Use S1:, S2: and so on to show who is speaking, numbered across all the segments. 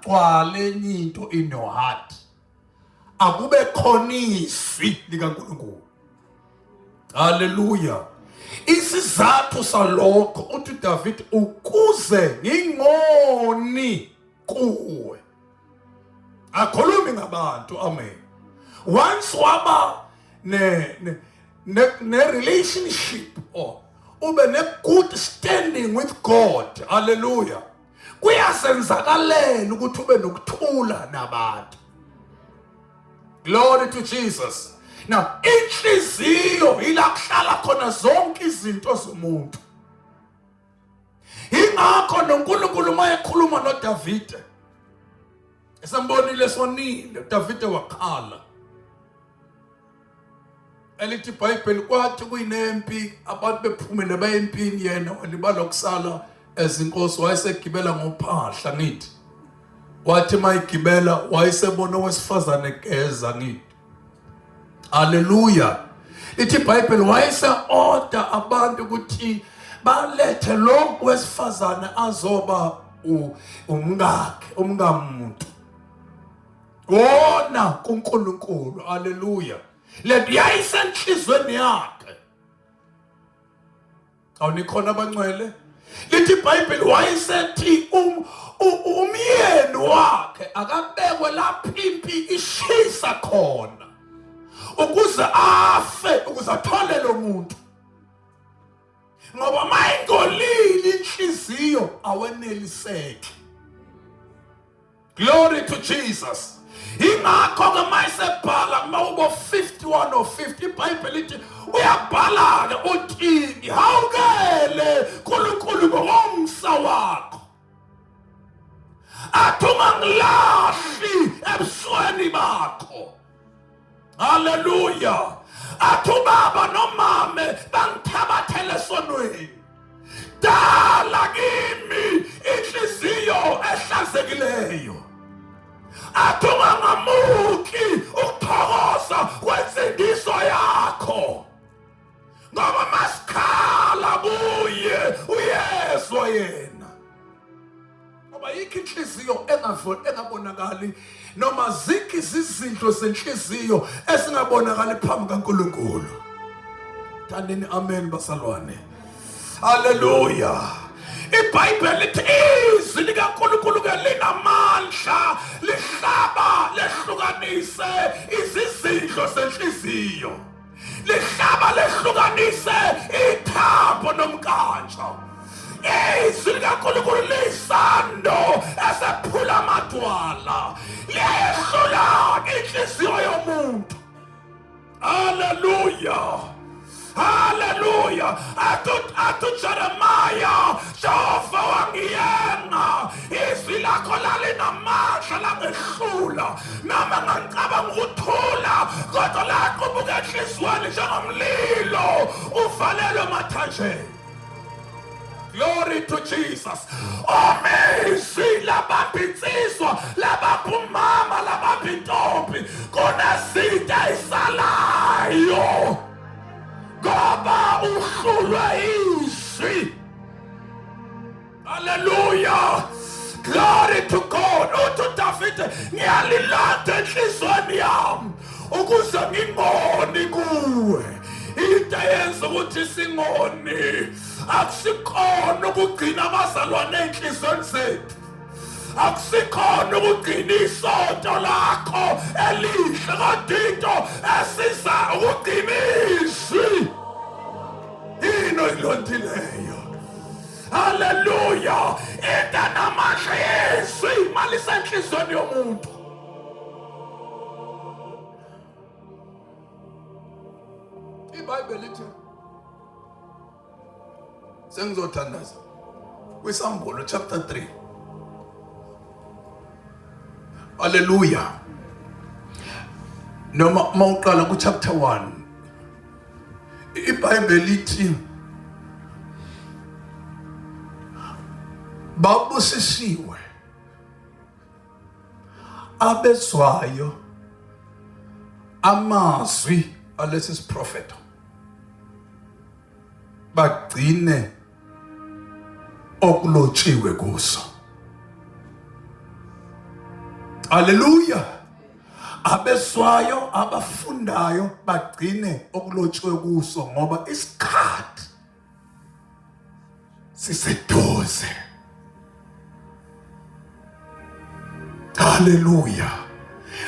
S1: Kungagcwali enye into in your heart. Akube khona izwi likaNkulunkulu. Haleluya. Isizathu salokho uthi uDavid ukuze ngingoni kuwe. Akhulumi ngabantu, amen. Once waba ne ne ne relationship or ube ne good standing with God, hallelujah. Kuyasenzakalela ukuthi ube nokuthula nabantu. Glory to Jesus. Now inhliziyo ila kuhlala khona zonke izinto zomuntu. Ingakho noNkulunkulu uma ekhuluma noDavide esembonile sonile uDavide wakhala. Elithi iBhayibheli kwathi kuyinempi abantu bephumile baye empini yena walibala ukusala ezinkosi wayesegibela ngophahla ngithi. Wathi mayigibela wayesebona owesifazane egeza ngithi. Haleluya. Lithi iBhayibheli wayese-order abantu ukuthi balethe lo wesifazane azoba umkakhe, umkamuntu. Wona kuNkulunkulu. Haleluya. Lento yayisenhlizweni yakhe. Awunikhona abangcwele? Lithi iBhayibheli wayesethi umyeni wakhe akabekwe lapho impi ishisa khona ukuze afe ukuze athole lo muntu ngoba mayingcolile inhliziyo aweneliseki. Glory to Jesus. Ingakho ke mayisebhala kumahubo 51 or 50 iBhayibheli lithi uyabhala ke uthi ngihawukele uNkulunkulu ngokomsa wakho. Athi ungangilahli ebusweni bakho. Haleluya. Athi ubaba nomame bangithabathele esonweni. Dala kimi inhliziyo ehlanzekileyo. Athi ungangamuki ukuthokoza kwensindiso yakho. Ngoba masikhala kuye uyezwa yena. Ngoba yikho inhliziyo engabonakali noma zikho izizindlo zenhliziyo esingabonakali phambi kaNkulunkulu. Thandeni amen bazalwane. Haleluya. IBhayibheli lithi izwi likaNkulunkulu ke linamandla lihlaba lehlukanise izizindlo zenhliziyo. Lihlaba lehlukanise ithambo nomkantsha. Izwi likaNkulunkulu lisando esephula amadwala. Liyehlula inhliziyo yomuntu. Haleluya. Haleluya. Athi athi Jeremiah, Jehova wangiyenga. Izwi lakho lalinamandla langehlula. Noma ngangicabanga ukuthula kodwa laqubuka enhliziyweni njengomlilo uvalelwe emathanjeni. Glory to Jesus. Omizwi labapha insizwa, labapha umama, labapha intombi. Kunezinto ey'salayo ngoba uhlulwe izwi. Hallelujah. Glory to God. Uthi uDavide ngiyalilanda enhliziyweni yami ukuze ngingoni kuwe. Into eyenza ukuthi singoni akusikhona ukugcina abazalwane ey'nhliziyweni zethu. Akusikhona ukugcina isonto lakho elihle kodwa into esiza ukugcina izwi. Yini oyilondileyo? Haleluya! Into enamandla yezwi imali isenhliziyweni yomuntu. IBhayibheli lithi sengizothandaza kwisambulo chapter 3. Haleluya. Noma mawuqala ku chapter 1 iBhayibheli lithi babusisiwe abezwayo amazwi alesi siprofeto bagcine okulotshiwe kuso. Haleluya. Abezwayo abafundayo bagcine okulotshiwe kuso ngoba isikhathi siseduze. Haleluya.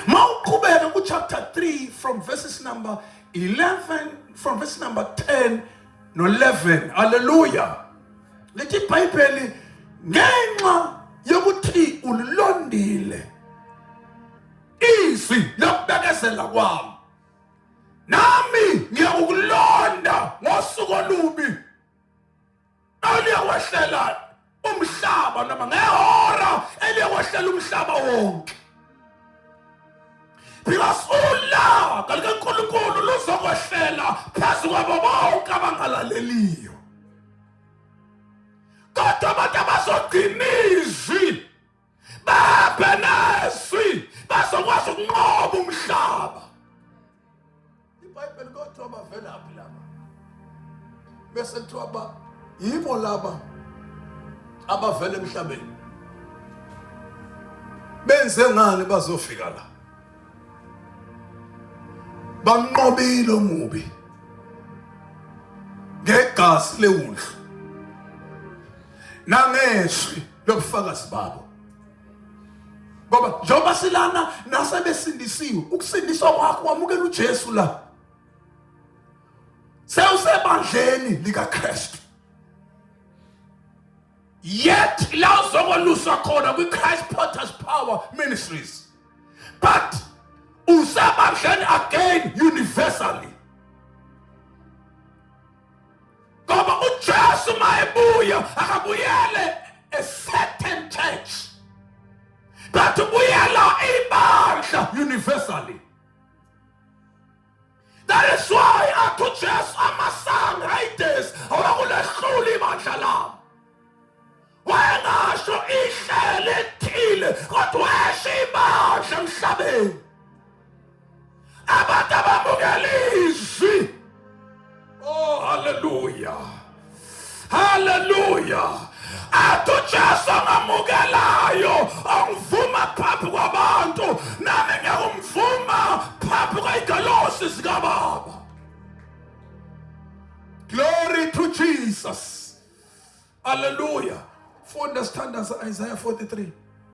S1: Mawuqhubeka ku chapter 3 from verses number 11 from verse number 10 no 11. Haleluya. Lithi iBhayibheli ngenxa yokuthi ulilondile izwi lokubekezela kwami nami ngiyakukulonda ngosuku olubi eliyakwehlela umhlaba noma ngehora eliyakwehlela umhlaba wonke because ulaka likaNkulunkulu luzokwehlela phezu kwabo bonke abangalaleliyo kodwa abantu abazogcina izwi babe nezwi bazokwazi ukunqoba umhlaba iBhayibheli kodwa bavelaphi laba bese kuthiwa ba yibo laba abavela emhlabeni benze ngani bazofika la bamnqobile omubi ngegazi lewundlu nangezwi lobufakazi babo ngoba njengoba silana nasebesindisiwe ukusindiswa kwakho wamukela uJesu la sewusebandleni likaKristu yet la uzokweluswa khona kwi-Christ Potter's Power Ministries but usebandleni again universally ngoba uJesu mayebuya akabuyele a certain church but ubuyela ibandla universally. That is why athi uJesu amasango Hades awakulehlula ibandla lami. Wayengasho ihlelo elithile kodwa wayesho ibandla emhlabeni. Abantu abamukela izwi. Oh hallelujah. Hallelujah. Athi uJesu ongamukelayo ongivuma phambi kwabantu nami ngiyakumvuma phambi kwey'ngelosi zikababa. Glory to Jesus. Hallelujah. Funda sithandaza Isaiah 43.